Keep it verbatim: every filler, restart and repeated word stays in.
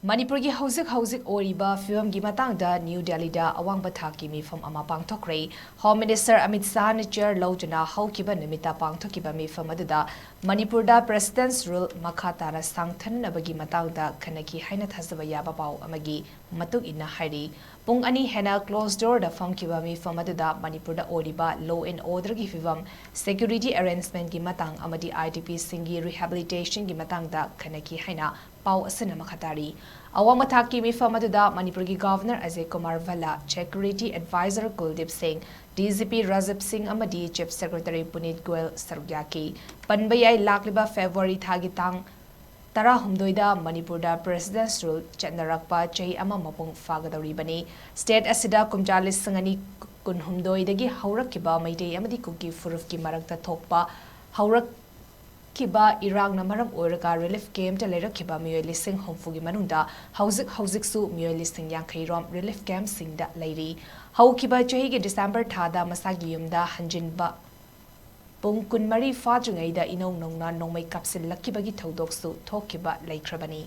ꯃꯅꯤꯄꯨꯔꯒꯤ ꯍꯧꯖꯤꯛ ꯍꯧꯖꯤꯛ ꯑꯣꯏꯔꯤꯕ ꯐꯤꯕꯝꯒꯤ ꯃꯇꯥꯡꯗ ꯅ꯭ꯌꯨ ꯗꯦꯜꯂꯤꯗ ꯑꯋꯥꯡꯕ ꯊꯥꯛꯀꯤ ꯃꯤꯐꯝ ꯑꯃ ꯄꯥꯡꯊꯣꯛꯈ꯭ꯔꯦ꯫ ꯍꯣꯝ ꯃꯤꯅꯤꯁꯇꯔ ꯑꯃꯤꯠ ꯁꯥꯍꯅ ꯆꯤꯌꯔ ꯂꯧꯗꯨꯅ ꯍꯧꯈꯤꯕ ꯅꯨꯃꯤꯠꯇ ꯄꯥꯡꯊꯣꯛꯈꯤꯕ ꯃꯤꯐꯝ ꯑꯗꯨꯗ ꯃꯅꯤꯄꯨꯔꯗ ꯄ꯭ꯔꯦꯁꯤꯗꯦꯟꯁ ꯔꯨꯜ ꯃꯈꯥ ꯇꯥꯅ ꯁꯥꯡꯊꯅꯕꯒꯤ ꯃꯇꯥꯡꯗ ꯈꯟꯅꯈꯤ ꯍꯥꯏꯅ ꯊꯥꯖꯕ ꯌꯥꯕ ꯄꯥꯎ ꯑꯃꯒꯤ ꯃꯇꯨꯡ ꯏꯟꯅ ꯍꯥꯏꯔꯤ꯫ ꯄꯨꯡ ꯑꯅꯤ ꯍꯦꯟꯅ ꯀ꯭ꯂꯣꯖ ꯗꯣꯔꯗ ꯐꯝꯈꯤꯕ ꯃꯤꯐꯝ ꯑꯗꯨꯗ ꯃꯅꯤꯄꯨꯔꯗ ꯑꯣꯏꯔꯤꯕ ꯂꯣ ꯑꯦꯟ ꯑꯣꯔꯗꯔꯒꯤ ꯐꯤꯕꯝ, ꯁꯦꯀ꯭ꯌꯨꯔꯤꯇꯤ ꯑꯦꯔꯦꯟꯖꯃꯦꯟꯒꯤ ꯃꯇꯥꯡ ꯑꯃꯗꯤ ꯑꯥꯏ ꯗꯤ ꯄꯤꯁꯤꯡꯒꯤ ꯔꯤꯍꯦꯕꯤꯂꯤꯇꯦꯁꯟꯒꯤ ꯃꯇꯥꯡꯗ ꯈꯟꯅꯈꯤ ꯍꯥꯏꯅ ꯄꯥꯎ ꯑꯁꯤꯅ ꯃꯈꯥ ꯇꯥꯔꯤ꯫ ꯑꯋꯥꯡꯕ ꯊꯥꯛꯀꯤ ꯃꯤꯐꯝ ꯑꯗꯨꯗ ꯃꯅꯤꯄꯨꯔꯒꯤ ꯒꯚꯔꯅꯔ ꯑꯖꯦ ꯀꯨꯃꯥꯔ ꯚꯜꯂꯥ, ꯁꯦꯀ꯭ꯌꯨꯔꯤꯇꯤ ꯑꯦꯗꯚꯥꯏꯖꯔ ꯀꯨꯜꯗꯤꯞ ꯁꯤꯡ, ꯗꯤ ꯖꯤ ꯄꯤ ꯔꯥꯖꯤꯕ ꯁꯤꯡ ꯑꯃꯗꯤ ꯆꯤꯐ ꯁꯦꯀ꯭ꯔꯦꯇꯔꯤ ꯄꯨꯅꯤꯠ ꯒꯣꯌꯜ ꯁꯔꯨꯛ ꯌꯥꯈꯤ꯫ ꯄꯟꯕ ꯌꯥꯏ, ꯂꯥꯛꯂꯤꯕ ꯐꯦꯕ꯭ꯔꯨꯋꯥꯔꯤ ꯊꯥꯒꯤ ꯇꯥꯡ ꯇꯔꯥꯍꯨꯝꯗꯣꯏꯗ ꯃꯅꯤꯄꯨꯔꯗ ꯄ꯭ꯔꯦꯁꯤꯗꯦꯟꯁ ꯔꯨꯜ ꯆꯠꯅꯔꯛꯄ ꯆꯍꯤ ꯑꯃ ꯃꯄꯨꯡ ꯐꯥꯒꯗꯧꯔꯤꯕꯅꯤ꯫ ꯁ꯭ꯇꯦꯠ ꯑꯁꯤꯗ ꯀꯨꯝꯖꯥ ꯂꯤꯁꯤꯡ ꯑꯅꯤ ꯀꯨꯟꯍꯨꯝꯗꯣꯏꯗꯒꯤ ꯍꯧꯔꯛꯈꯤꯕ ꯃꯩꯇꯩ ꯑꯃꯗꯤ ꯀꯨꯀꯤ ꯐꯨꯔꯨꯞꯀꯤ ꯃꯔꯛꯇ ꯊꯣꯛꯄ ꯍꯧꯔꯛꯈꯤꯕ ꯏꯔꯥꯡꯅ ꯃꯔꯝ ꯑꯣꯏꯔꯒ ꯔꯤꯂꯤꯐ ꯀꯦꯝꯞꯇ ꯂꯩꯔꯛꯈꯤꯕ ꯃꯤꯑꯣꯏ ꯂꯤꯁꯤꯡ ꯍꯨꯝꯐꯨꯒꯤ ꯃꯅꯨꯡꯗ ꯍꯧꯖꯤꯛ ꯍꯧꯖꯤꯛꯁꯨ ꯃꯤꯑꯣꯏ ꯂꯤꯁꯤꯡ ꯌꯥꯡꯈꯩ ꯔꯣꯝ ꯔꯤꯂꯤꯐ ꯀꯦꯝꯞꯁꯤꯡꯗ ꯂꯩꯔꯤ꯫ ꯍꯧꯈꯤꯕ ꯆꯍꯤꯒꯤ ꯗꯤꯁꯦꯝꯕꯔ ꯊꯥꯗ ꯃꯁꯥꯒꯤ ꯌꯨꯝꯗ ꯍꯟꯖꯤꯟꯕ ꯄꯨꯡ ꯀꯨꯟꯃꯔꯤ ꯐꯥꯗ꯭ꯔꯤꯉꯩꯗ ꯏꯅꯧ ꯅꯧꯅ ꯅꯣꯡꯃꯩ ꯀꯥꯞꯁꯤꯜꯂꯛꯈꯤꯕꯒꯤ ꯊꯧꯗꯣꯛꯁꯨ ꯊꯣꯛꯈꯤꯕ ꯂꯩꯈ꯭ꯔꯕꯅꯤ꯫